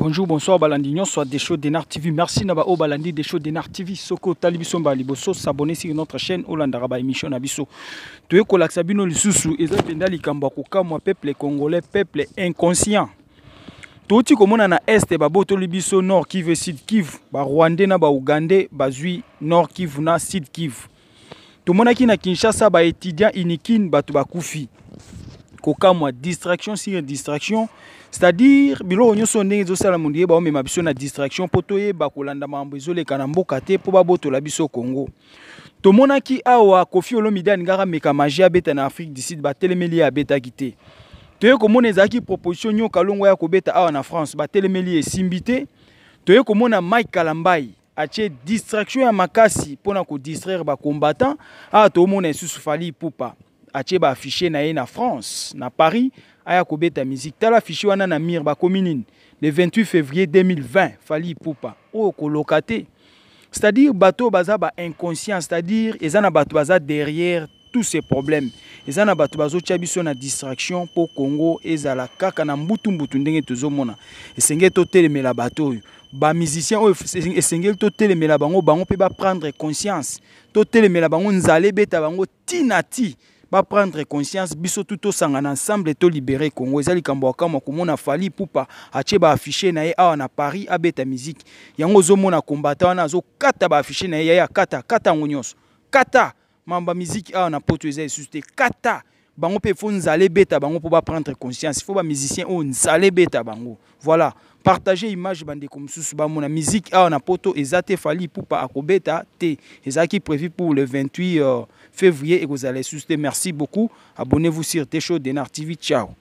Bonjour, bonsoir balandi nyonso ya Desho Denar TV. Merci na ba oyo balandi Desho Denar TV. Soki otali biso mbala liboso, s'abonner sur notre chaîne olandaka ba émission na biso. Toye kolakisa bino lisusu eza mpenza likambo ya kokamwa peuple congolais, peuple inconscient. Touti komona na est babotoli biso Nord Kivu et Sud Kivu, ba Rwandais na ba Ougandais bazwi Nord Kivu na Sud Kivu. Tomonaki na Kinshasa ba étudiants unikin bato bakufi. Kokamwa distraction sur distraction, c'est-à-dire biloko nyonso ndenge ezosala mondie baomema biso na distraction mpo toyeba kolanda makambo ezoleka na mboka te mpo babotola biso Congo. Tomonaki awa Koffi Olomide alingaka meka magie abeta na Afrique du Sud, batelemeli ye abetaki te. Toye komona ezalaki proposition Nyoka Longo ya kobeta awa na France, batelemeli ye esimbi te. Toye komona Mike Kalambay atie distraction ya makasi mpona kodistraire ba combattant. Awa tomona lisusu Fally Ipupa atie ba affiche na ye na France, na Paris, aya kobeta musique. Tala affiche wana na mur bakomi nini? Le 28 février 2020, Fally Ipupa oyo koloka te. C'est-à-dire bato baza ba inconscient, c'est-à-dire eza na bato baza derrière tous ces problèmes. Eza na bato bazotia biso na distraction po Congo ezala kaka na mbutu mbutu ndenge tozomona. Esengeli totelemela bato oyo. Ba musiciens oyo esengeli totelemela bango, bango pe ba prendre conscience. Totelemela bango nzala ebeta bango tina ti. Ba prendre conscience biso tout tosangana ensemble to libérer Congo. Eza likambo ya kamwa komona Fally Ipupa atie ba affiche na ye awa na Paris abeta musique. Yango ozomona combattant wana azokata ba affiche na ye, ya kata kata yango nyonso. Kata mamba musique awa na poto eza lisusu te. Kata bango pe faut nzala ebeta bango po ba prendre conscience. Faut ba musiciens oyo nzala ebeta bango. Voilà, partager image bandeko mosusu bamona musique awa na poto eza te. Fally Ipupa akobeta te, ezalaki prévu pour le 28 février ekozala lisusu te. Merci beaucoup, abonnez-vous sur Desho Denar TV. Ciao.